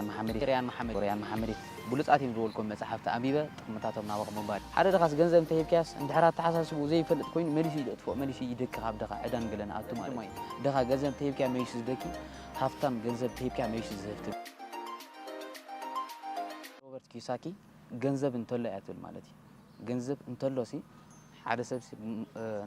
መሓመድ፣ ሪያን መሓመድ፣ ሪያን መሓመድ ብሉጻት እዮም ዝበልኩም መጻሕፍቲ ኣንቢበ ጥቕምታቶም ናባኹም ምንባር። ሓደ ድኻስ ገንዘብ እንተሂብካያስ እንድሕር ኣተሓሳስብኡ ዘይፈልጥ ኮይኑ መሊሱ እዩ ዘጥፍኦ፣ መሊሱ እዩ ይደኪ ካብ ድኻ ዕዳን ገለን ኣቱ ማለት እዩ። ድኻ ገንዘብ እንተሂብካያ መሊሱ ዝደኪ፣ ሃፍታም ገንዘብ እንተሂብካያ መሊሱ ዝህፍትም። ሮበርት ኪዮሳኪ ገንዘብ እንተሎ እያ ትብል ማለት እዩ። ገንዘብ እንተሎ ሲ ሓደ ሰብ ሲ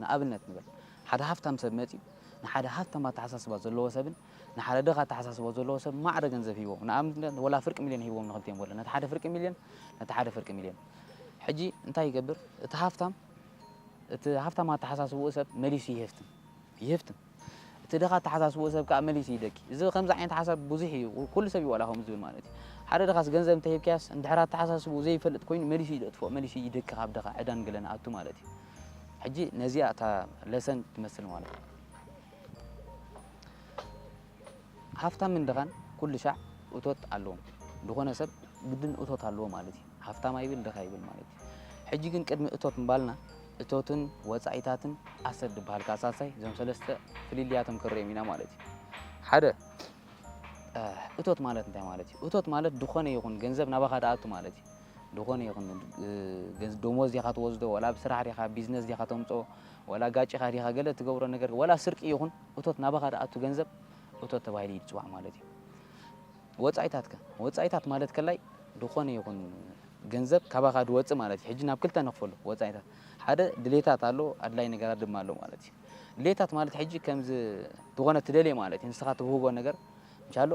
ንኣብነት ንበል ሓደ ሃፍታም ሰብ መፂኡ ንሓደ ሃፍታም ኣተሓሳስባ ዘለዎ ሰብን ንሓደ ድኻ ኣተሓሳስባ ዘለዎ ሰብ ማዕረ ገንዘብ ሂቦም። ንኣብነት ወላ ፍርቂ ሚልዮን ሂቦም ንክልቲኦም ወላ ነቲ ሓደ ፍርቂ ሚልዮን ነቲ ሓደ ፍርቂ ሚልዮን። ሕጂ እንታይ ይገብር እቲ ሃፍታም? እቲ ሃፍታም ኣተሓሳስብኡ ሰብ መሊሱ ይህፍትም ይህፍትም። እቲ ድኻ ኣተሓሳስብኡ ሰብ ከዓ መሊሱ ይደኪ። እዚ ከምዚ ዓይነት ሓሳብ ብዙሕ እዩ፣ ኩሉ ሰብ እዩ ዋላ ከምኡ ዝብል ማለት እዩ። ሓደ ድኻስ ገንዘብ እንተሂብካያስ እንድሕር ኣተሓሳስብኡ ዘይፈልጥ ኮይኑ መሊሱ እዩ ዘጥፍኦ፣ መሊሱ ይደኪ ካብ ድኻ ዕዳን ገለን ኣቱ ማለት እዩ። ሕጂ ነዚኣ እታ ለሰን ትመስል ማለት እዩ። ሃፍታምን ድኻን ኩሉ ሻዕ እቶት ኣለዎም። ዝኾነ ሰብ ግድን እቶት ኣለዎ ማለት እዩ። ሃፍታም ኣይብል ድኻ ይብል ማለት እዩ። ሕጂ ግን ቅድሚ እቶት ምባልና እቶትን ወፃኢታትን ኣሰት ዝበሃል ከዓ ሳልሳይ እዞም ሰለስተ ፍልልያቶም ክንሪኦም ኢና ማለት እዩ። ሓደ እቶት ማለት እንታይ ማለት እዩ? እቶት ማለት ዝኾነ ይኹን ገንዘብ ናባኻ ድኣቱ ማለት እዩ። ዝኾነ ይኹን ደሞዝ ዲኻ ትወስዶ፣ ወላ ኣብ ስራሕ ዲኻ፣ ቢዝነስ ዲኻ ተምፅኦ፣ ወላ ጋጭኻ ዲኻ ገለ ትገብሮ ነገር፣ ወላ ስርቂ ይኹን እቶት ናባኻ ድኣቱ ገንዘብ እቶት ተባሂሉ ይፅዋዕ ማለት እዩ። ወፃኢታት ከ? ወፃኢታት ማለት ከላይ ዝኾነ ይኹን ገንዘብ ካባኻ ድወፅእ ማለት እዩ። ሕጂ ናብ ክልተ ንኽፈሎ ወፃኢታት። ሓደ ድሌታት ኣሎ፣ ኣድላይ ነገራት ድማ ኣሎ ማለት እዩ። ድሌታት ማለት ሕጂ ከምዚ ዝኾነ ትደልየ ማለት እዩ። ንስኻ ትብህጎ ነገር ምሻሎ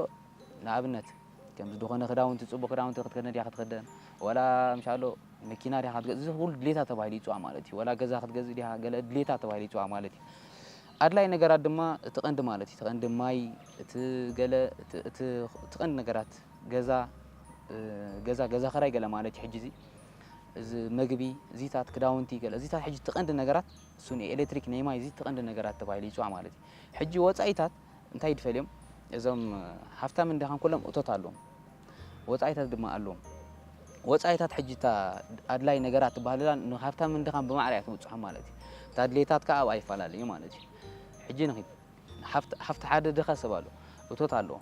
ንኣብነት ከምዚ ዝኾነ ክዳውንቲ፣ ፅቡቕ ክዳውንቲ ክትከደን ዲኻ ክትክደን፣ ወላ ምሻሎ መኪና ዲኻ ክትገ-፣ እዚ ኩሉ ድሌታት ተባሂሉ ይፅዋዕ ማለት እዩ። ወላ ገዛ ክትገዝእ ዲኻ፣ ገለ ድሌታት ተባሂሉ ይፅዋዕ ማለት እዩ። ኣድላይ ነገራት ድማ እቲ ቀንዲ ማለት እዩ። እቲ ቀንዲ ማይ፣ እቲ ገለ፣ እቲ፣ እቲ፣ እቲ ቀንዲ ነገራት ገዛ፣ እ፣ ገዛ፣ ገዛ ኸራይ ገለ ማለት እዩ። ሕጂ እዚ፣ እዚ መግቢ፣ እዚታት ክዳውንቲ ገለ፣ እዚታት ሕጂ እቲ ቀንዲ ነገራት እሱ ንኤሌክትሪክ ናይ ማይ እዚ እቲ ቀንዲ ነገራት ተባሂሉ ይፅዋዕ ማለት እዩ። ሕጂ ወፃኢታት እንታይ ድፈልዮም? እዞም ሃፍታምን ድኻን ኩሎም እቶት ኣለዎም፣ ወፃኢታት ድማ ኣለዎም። ወፃኢታት ሕጂ እታ ኣድላይ ነገራት ትበሃልላ ንሃፍታምን ድኻን ብማዕረ እያ ትብፅሖም ማለት እዩ። እታ ድሌታት ከዓ ኣብኣ ይፈላለዩ ማለት እዩ። ሕጂ ንኺድ ሃፍቲ፣ ሃፍቲ ሓደ ድኻ ሰብ ኣሎ፣ እቶት ኣለዎ።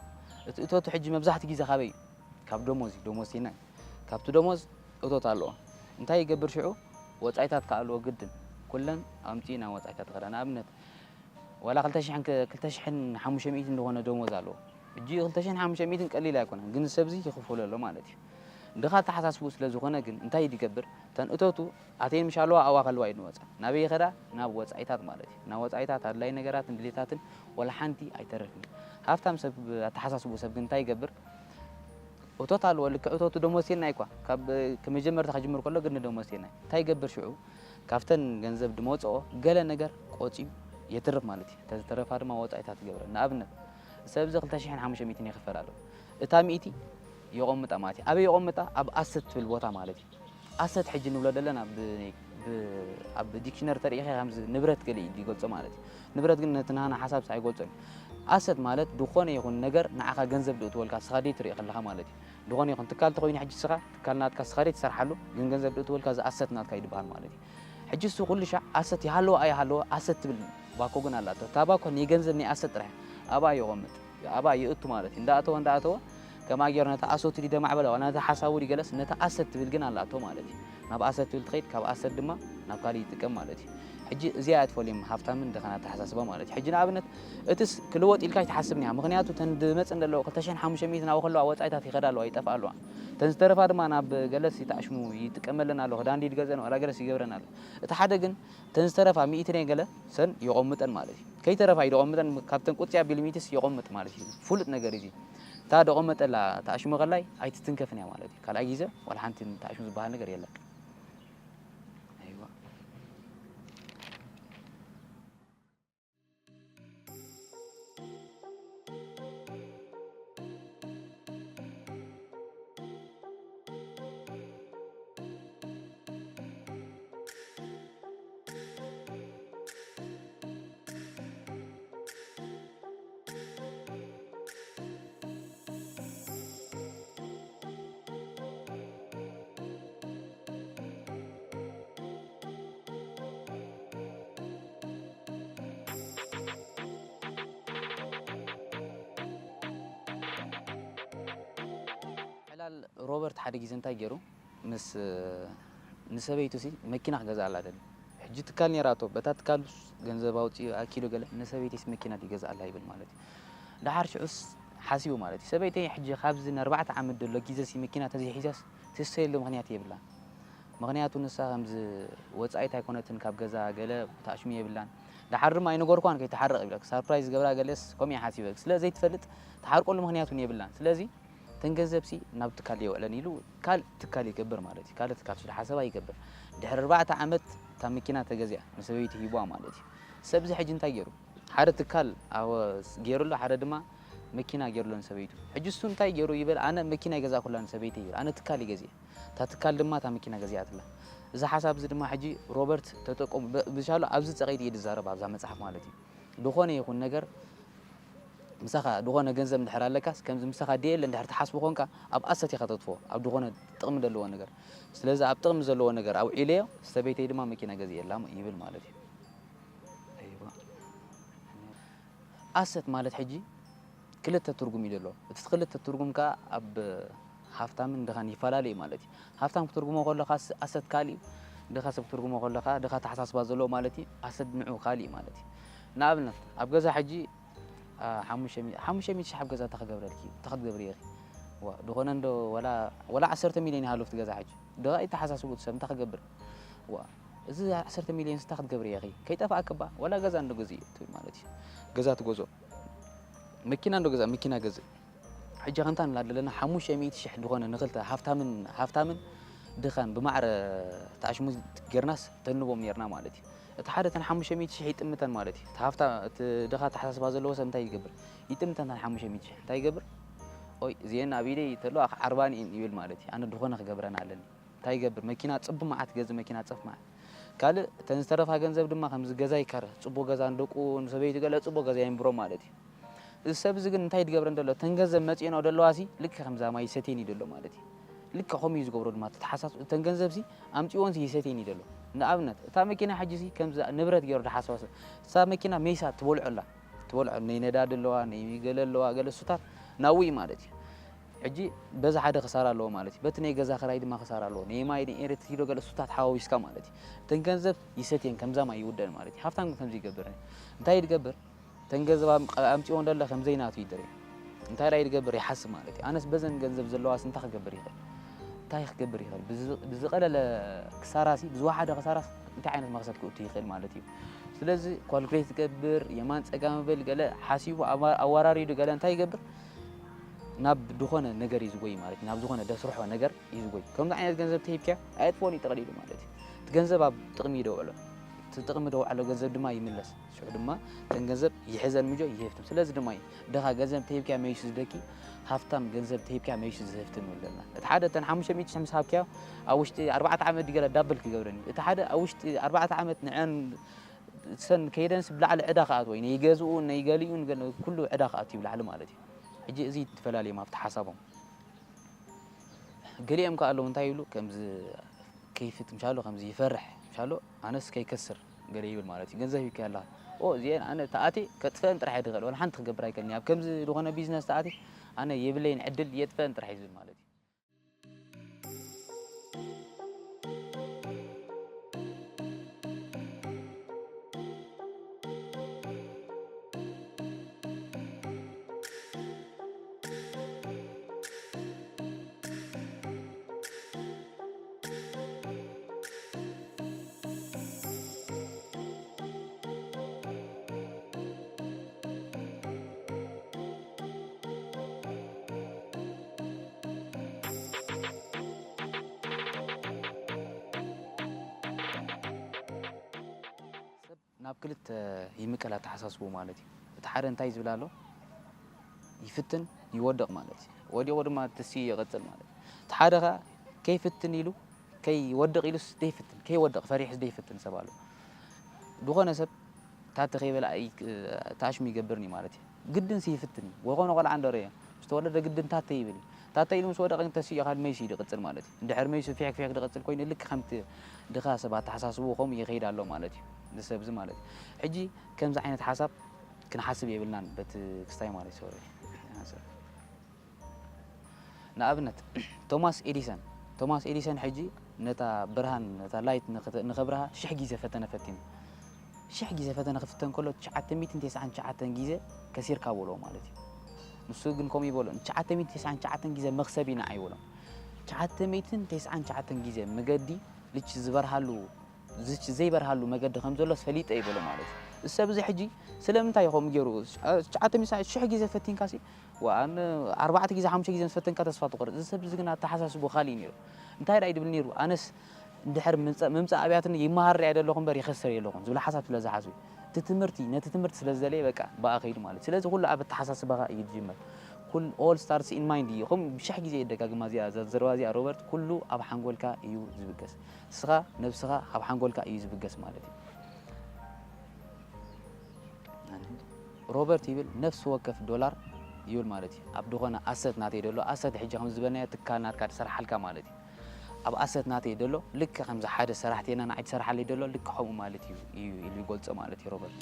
እቲ እቶቱ ሕጂ መብዛሕቲ ግዜ ካበይ እዩ? ካብ ደሞዝ እዩ፣ ደሞዝተኛ እዩ። ካብቲ ደሞዝ እቶት ኣለዎ። እንታይ ይገብር ሽዑ? ወፃኢታት ከዓ ኣለዎ ግድን። ኩለን ኣምፂኡ ናብ ወፃኢታት ይኸዳ። ንኣብነት ዋላ ክልተ ሽሕን ክልተ ሽሕን ሓሙሽተ ሚእትን ዝኾነ ደሞዝ ኣለዎ። ሕጂ ክልተ ሽሕን ሓሙሽተ ሚእትን ቀሊል ኣይኮነን፣ ግን ሰብዚ ይኽፈሎ ኣሎ ማለት እዩ። ድኻ ኣተሓሳስብኡ ስለ ዝኾነ ግን እንታይ ድገብር? እተን እቶቱ ኣተየን ምሽ ኣለዋ ኣብኣ ከለዋ እዩ ንወፃ። ናበይ ይኸዳ? ናብ ወፃኢታት ማለት እዩ። ናብ ወፃኢታት ኣድላይ ነገራትን ድሌታትን ወላ ሓንቲ ኣይተርፍን። ሃፍታም ሰብ ኣተሓሳስብኡ ሰብ ግን እንታይ ይገብር? እቶት ኣለዎ፣ ልክዕ እቶቱ ደሞዝተኛ እኳ ካብ መጀመርታ ክጅምር ከሎ ግን ደሞዝተኛ እንታይ ይገብር ሽዑ? ካብተን ገንዘብ ድመፅኦ ገለ ነገር ቆፅዩ የትርፍ ማለት እዩ። ተዝተረፋ ድማ ወፃኢታት ይገብረ። ንኣብነት ሰብ እዚ ክልተ ሽሕን ሓሙሽተ ሚእትን ይኽፈል ኣሎ። እታ ሚእቲ የቆምጣ ማለት እዩ። ኣበይ የቆምጣ? ኣብ ኣሰት ትብል ቦታ ማለት እዩ። ኣሰት ሕጂ ንብሎ ዘለና ብ-፣ ብ-፣ ኣብ ዲክሽነሪ ተሪኢኻ ከምዚ ንብረት ገለ እዩ ዝገልጾ ማለት እዩ። ንብረት ግን ነቲ ናህና ሓሳብ ኣይገልጾን እዩ። ኣሰት ማለት ዝኾነ ይኹን ነገር ንዓኻ ገንዘብ ድእትወልካ ንስኻ ደይ ትሪኦ ከለኻ ማለት እዩ። ዝኾነ ይኹን ትካል ተኾይኑ ሕጂ ንስኻ ትካል ናትካ ንስኻ ደይ ትሰርሓሉ ግን ገንዘብ ድእትወልካ እዚ ኣሰት ናትካ እዩ ዝበሃል ማለት እዩ። ሕጂ እሱ ኩሉ ሻዕ ኣሰት ይሃለዎ ኣይሃለዎ ኣሰት ትብል ባኮ ግን ኣላቶ። እታ ባኮ ናይ ገንዘብ ናይ ኣሰት ጥራሕ ኣብኣ የቐምጥ። ኣብኣ የእቱ ማለት እዩ። እንዳእተወ እንዳእተወ ከማ ገይሩ ነቲ ኣሰቱ ድዩ ደማዕበላ ዋላ ነቲ ሓሳቡ ድዩ ገለስ ነቲ ኣሰት ትብል ግን ኣላቶ ማለት እዩ። ናብ ኣሰት ትብል ትኸይድ፣ ካብ ኣሰት ድማ ናብ ካልእ ይጥቀም ማለት እዩ። ሕጂ እዚኣ እያ ትፈልዮም ሃፍታምን ድኻን ኣተሓሳስባ ማለት እዩ። ሕጂ ንኣብነት እትስ ክልወጥ ኢልካ ኣይትሓስብን ኢኻ። ምኽንያቱ እተን ዝመፅእ እንደለዎ ክልተ ሽሕን ሓሙሽተ ሚእትን ኣብኡ ከለዋ ወፃኢታት ይኸዳ ኣለዋ፣ ይጠፍኣ ኣለዋ። እተን ዝተረፋ ድማ ናብ ገለስ ይተኣሽሙ ይጥቀመለን ኣሎ፣ ክዳን ድዩ ይገዘን ዋላ ገለስ ይገብረን ኣሎ። እቲ ሓደ ግን እተን ዝተረፋ ሚእቲ ናይ ገለ ሰን ይቖምጠን ማለት እዩ። ከይተረፋ እዩ ደቖምጠን፣ ካብተን ቁፅያ ቢል ሚእቲስ ይቖምጥ ማለት እዩ። ፍሉጥ ነገር እዩ እዚ። እታ ደቖመጠላ ተኣሽሙ ከላይ ኣይትትንከፍን እያ ማለት እዩ። ካልኣይ ግዜ ዋላ ሓንቲ ተኣሽሙ ዝበሃል ነገር የለን። ኣይዋ። ሮበርት ሓደ ግዜ እንታይ ገይሩ፣ ምስ ንሰበይቱ ሲ መኪና ክገዝኣላ ደሊ። ሕጂ ትካል ነይራቶ፣ በታ ትካል ገንዘብ ኣውፂኡ ኣኪሉ ገለ፣ ንሰበይተይስ መኪና ድገዝኣላ ይብል ማለት እዩ። ደሓር ሽዑስ ሓሲቡ ማለት እዩ፣ ሰበይተይ ሕጂ ካብዚ ንኣርባዕተ ዓመት ደሎ ግዜ ሲ መኪና ተዘይሒዛስ ትሰየሉ ምኽንያት የብላን። ምኽንያቱ ንሳ ከምዚ ወጻኢት ኣይኮነትን፣ ካብ ገዛ ገለ ተኣሽሙ የብላን። ደሓር ድማ ኣይነገርኳን ከይትሓርቕ ይብለክ፣ ሳርፕራይዝ ዝገብራ ገለስ ከምኡ እየ ሓሲበ። ስለ ዘይትፈልጥ ትሓርቀሉ ምኽንያት እውን የብላን። ስለዚ እተን ገንዘብሲ ናብ ትካል የውዕለን ኢሉ ካልእ ትካል ይገብር ማለት እዩ። ካልእ ትካል ዝሓሰባ ይገብር። ድሕሪ ኣርባዕተ ዓመት እታ መኪና ተገዚኣ ንሰበይቲ ሂቧ ማለት እዩ። ሰብዚ ሕጂ እንታይ ገይሩ? ሓደ ትካል ኣወ ገይሩሉ፣ ሓደ ድማ መኪና ገይሩሉ ንሰበይቱ። ሕጂ እሱ እንታይ ገይሩ ይበል፣ ኣነ መኪና ይገዛእኩላ ንሰበይቲ ይብል፣ ኣነ ትካል ይገዝእ። እታ ትካል ድማ እታ መኪና ገዚኣትላ። እዚ ሓሳብ እዚ ድማ ሕጂ ሮበርት ተጠቀሙ። ብ-፣ ብሻሎ ኣብዚ ጸቐይት እየ ዝዛረብ ኣብዛ መጽሓፍ ማለት እዩ። ዝኾነ ይኹን ነገር ምሳኻ ዝኾነ ገንዘብ እንድሕር ኣለካስ፣ ከምዚ ምሳኻ ደየለ እንድሕር ትሓስቡ ኮንካ፣ ኣብ ኣሰት ኢኻ ተጥፍኦ፣ ኣብ ዝኾነ ጥቕሚ ዘለዎ ነገር። ስለዚ ኣብ ጥቕሚ ዘለዎ ነገር ኣውዒለዮ፣ ሰበይተይ ድማ መኪና ገዚኤላ ይብል ማለት እዩ። ኣይዋ። ኣሰት ማለት ሕጂ ክልተ ትርጉም እዩ ዘለዎ። እቲ ክልተ ትርጉም ከኣ ኣብ ሃፍታምን ድኻን ይፈላለ እዩ ማለት እዩ። ሃፍታም ክትርጉሞ ከለኻ ስ-፣ ኣሰት ካልእ እዩ። ድኻ ሰብ ክትርጉሞ ከለኻ ድኻ ኣተሓሳስባ ዘለዎ ማለት እዩ። ኣሰት ንዑ ካልእ እዩ ማለት እዩ። ንኣብነት ኣብ ገዛ ሕጂ፣ አ፣ ሓሙሽተ ሚእቲ፣ ሓሙሽተ ሚእቲ ሺሕ ኣብ ገዛ እንታይ ክገብረልኪ? እንታይ ክትገብሪ ኢኺ? ዋ፣ ዝኾነ እንዶ ወላ፣ ወላ ዓሰርተ ሚልዮን ይሃሉ ኣብቲ ገዛ ሕጂ። ድኻ ይተሓሳስቡ እቲ ሰብ እንታይ ክገብር? ዋ፣ እዚ ዓሰርተ ሚልዮን እንታይ ክትገብሪ ኢኺ? ከይጠፍኣኪ እባ፣ ወላ ገዛ እንዶ ግዝኢ ትብል ማለት እዩ። ገዛ ትገዝኦ። መኪና እንዶ ገዛ፣ መኪና ገዝእ። ሕጂ ከምታ ንላ ዘለና ሓሙሽተ ሚእቲ ሺሕ ዝኾነ ንኽልተ ሃፍታምን፣ ሃፍታምን ድኻን ብማዕረ ተኣሽሙ ጌርናስ ተንቦም ኔርና ማለት እዩ። እቲ ሓደ እተን ሓሙሽተ ሚእቲ ሺሕ ይጥምተን ማለት እዩ። እቲ ሃፍታ-፣ እቲ ድኻ ኣተሓሳስባ ዘለዎ ሰብ እንታይ ይገብር? ይጥምተን እተን ሓሙሽተ ሚእቲ ሺሕ። እንታይ ይገብር? ኦይ፣ እዚኤን ኣብ ኢደይ ተለዋ ክዓርባኒ እየን ይብል ማለት እዩ። ኣነ ድኾነ ክገብረን ኣለኒ። እንታይ ይገብር? መኪና ጽቡቕ መዓት ገዝእ፣ መኪና ጽፍ መዓት። ካልእ እተን ዝተረፋ ገንዘብ ድማ ከምዚ ገዛ ይካረ፣ ጽቡቕ ገዛ ንደቁ ንሰበይቱ ገለ ጽቡቕ ገዛ የንብሮም ማለት እዩ። እዚ ሰብ እዚ ግን እንታይ ዝገብረን ዘሎ? እተን ገንዘብ መጺኦን ደለዋ ሲ ልክዕ ከምዛ ማይ ይሰትየን እዩ ዘሎ ማለት እዩ። ልክዕ ከምኡ እዩ ዝገብሮ ድማ ተተሓሳስ-፣ እተን ገንዘብ ሲ ኣምጺኦን ሲ ይሰትየን እዩ ዘሎ። ንኣብነት እታ መኪና ሕጂ ሲ ከምዛ ንብረት ገይሩ ዝሓስባ ሰብ፣ እታ መኪና ሜሳ ትበልዖ ኣላ። ትበልዖ፣ ናይ ነዳዲ ኣለዋ፣ ናይ ገለ ኣለዋ፣ ገለ እሱታት ናብኡ እዩ ማለት እዩ። ሕጂ በዚ ሓደ ክሳራ ኣለዎ ማለት እዩ። በቲ ናይ ገዛ ክራይ ድማ ክሳራ ኣለዎ። ናይ ማይ፣ ናይ ኤሌክትሪክ ዶ ገለ እሱታት ሓዋዊስካ ማለት እዩ። እተን ገንዘብ ይሰትየን፣ ከምዛ ማይ ይውደን ማለት እዩ። ሃፍታም ግን ከምዚ ይገብር። እንታይ እዩ ዝገብር? እተን ገንዘብ ኣም-፣ ኣምጺኦ እንደለ ከም ዘይናቱ ይድርየ። እንታይ ደኣ ይገብር? ይሓስብ ማለት እዩ። ኣነስ በዘን ገንዘብ ዘለዋስ እንታይ ክገብር ይኽእል? እንታይ ክገብር ይኽእል? ብዝ-፣ ብዝቐለለ ክሳራሲ፣ ብዝወሓደ ክሳራስ እንታይ ዓይነት መኽሰብ ክእቱ ይኽእል ማለት እዩ። ስለዚ ኳልኩሌት ዝገብር፣ የማን ጸጋም ይብል፣ ገለ ሓሲቡ ኣዋ-፣ ኣወራሪዱ ገለ እንታይ ይገብር? ናብ ዝኾነ ነገር እዩ ዝጎይ ማለት እዩ። ናብ ዝኾነ ደስርሖ ነገር እዩ ዝጎይ። ከምዚ ዓይነት ገንዘብ ተሂብካዮ ኣየጥፍኦን እዩ ጠቕሊሉ ማለት እዩ። እቲ ገንዘብ ኣብ ጥቕሚ እዩ ደውዕሎ። እቲ ጥቕሚ ደውዓሎ ገንዘብ ድማ ይምለስ። ሽዑ ድማ እተን ገንዘብ ይሕዘን ምጆ ይህፍትም። ስለዚ ድማ እዩ ድኻ ገንዘብ ተሂብካዮ መይሱ ዝደኪ፣ ሃፍታም ገንዘብ ተሂብካዮ መይሱ ዝህፍትም ንብል ዘለና። እቲ ሓደ እተን ሓሙሽተ ሚእቲ ሺሕ ምስ ሃብካዮ ኣብ ውሽጢ ኣርባዕተ ዓመት ድገለ ዳብል ክገብረን እዩ። እቲ ሓደ ኣብ ውሽጢ ኣርባዕተ ዓመት ንዐን ሰን ከይደንስ ብላዕሊ ዕዳ ክኣትዎ እዩ። ነይገዝኡ፣ ነይገሊኡን ገለ ኩሉ ዕዳ ክኣትው እዩ ብላዕሊ ማለት እዩ። ሕጂ እዚ እዩ እቲ ፈላለዮም ኣብቲ ሓሳቦም። ገሊኦም ከኣ ኣለዉ እንታይ ይብሉ፣ ከምዚ ከይፍት ምሻሎ፣ ከምዚ ይፈርሕ ምሻሎ፣ ኣነስ ከይከስር ገለ ይብል ማለት እዩ። ገንዘብ ሂብካዮ ኣለኻ። ኦ፣ እዚአን ኣነ ተኣትየ ከጥፍአን ጥራሕ እየ ዝኽእል፣ ወላ ሓንቲ ክገብር ኣይክእልን እየ። ኣብ ከምዚ ዝኾነ ቢዝነስ ተኣትየ ኣነ የብለይን ዕድል፣ የጥፍአን ጥራሕ እዩ ዝብል ማለት እዩ። ሰብ ናብ ክልተ ይምቀል ኣተሓሳስቡ ማለት እዩ። እቲ ሓደ እንታይ ዝብል ኣሎ? ይፍትን ይወድቕ ማለት እዩ። ወዲቑ ድማ ትሲ ይቕጽል ማለት እዩ። እቲ ሓደ ኸኣ ከይፍትን ኢሉ፣ ከይወድቕ ኢሉስ ዘይፍትን፣ ከይወድቕ ፈሪሑስ ዘይፍትን ሰብ ኣሎ። ዝኾነ ሰብ ታተ ከይበላ ኣይ-፣ ተኣሽሙ ይገብርኒ ማለት እዩ። ግድንሲ ይፍትን እዩ። ወይ ኾነ ቆልዓ እንዶ ረየ፣ ምስ ተወለደ ግድን ታተ ይብል እዩ። ታተ ኢሉ ምስ ወደቐ ግን ተሲኡ ካብ መይሱ እዩ ዝቕጽል ማለት እዩ። እንድሕር መይሱ ፊሕክ ፊሕክ ዝቕጽል ኮይኑ፣ ልክ ከምቲ ድኻ ሰብ ኣተሓሳስብኡ ከምኡ ይኸይድ ኣሎ ማለት እዩ። እዚ ሰብ እዚ ማለት እዩ። ሕጂ ከምዚ ዓይነት ሓሳብ ክንሓስብ የብልናን በቲ ክስታይ ማለት እዩ። ሶሪ። ንኣብነት ቶማስ ኤዲሰን ቶማስ ኤዲሰን ሕጂ ነታ ብርሃን ነታ ላይት ንኸብርሃ ሽሕ ግዜ ፈተነ ፈቲኑ ሽሕ ግዜ ፈተነ ክፍተን ከሎ ትሽዓተ ሚእትን ተስዓን ትሽዓተን ግዜ ከሲርካ በልዎ ማለት እዩ። ንሱ ግን ከምኡ ይበሎ ትሽዓተ ሚእትን ተስዓን ትሽዓተን ግዜ መኽሰብ ኢና ኣይበሎም። ትሽዓተ ሚእትን ተስዓን ትሽዓተን ግዜ መገዲ ልች ዝበርሃሉ ዝች ዘይበርሃሉ መገዲ ከም ዘሎ ፈሊጠ ይበሎ ማለት እዩ። እሰብ እዚ ሕጂ ስለምንታይ እዩ ከምኡ ገይሩ ትሽዓተ ሚእትን ሽሕ ግዜ ፈቲንካ ሲ ዋን ኣርባዕተ ግዜ ሓሙሽተ ግዜ ምስ ፈተንካ ተስፋ ትቆርፅ። እዚ ሰብ እዚ ግን ኣተሓሳስቡ ካሊእ ነይሩ። እንታይ ዳይ ድብል ነይሩ ኣነስ እንድሕር ምምፃእ ኣብያትን ይመሃር ያ ዘለኹ እምበር ይኸስር የለኹን ዝብል ሓሳብ ስለ ዝሓስቡ እቲ ትምህርቲ ነቲ ትምህርቲ ስለ ዝደለየ በቃ ብኣ ከይዱ ማለት ስለዚ ኩሉ ኣብ ኣተሓሳስባኻ እዩ ዝጅመር። ኩል all starts in mind እዩ ከም ብሽሕ ግዜ ደጋግማ እዚኣ ዘዘረባ እዚኣ ሮበርት ኩሉ ኣብ ሓንጎልካ እዩ ዝብገስ። ንስኻ ነብስኻ ኣብ ሓንጎልካ እዩ ዝብገስ ማለት እዩ። ሮበርት ይብል ነፍሲ ወከፍ ዶላር ይብል ማለት እዩ ኣብ ዝኾነ ኣሰት ናተይ ደሎ ኣሰት ሕጂ ከም ዝበልናዮ ትካል ናትካ ትሰርሓልካ ማለት እዩ። ኣብ ኣሰት ናተይ ደሎ ልክ ከምዚ ሓደ ሰራሕተና ንዓይ ትሰርሓለይ ደሎ ልክ ከምኡ ማለት እዩ እዩ ኢሉ ይገልጾ ማለት እዩ ሮበርት።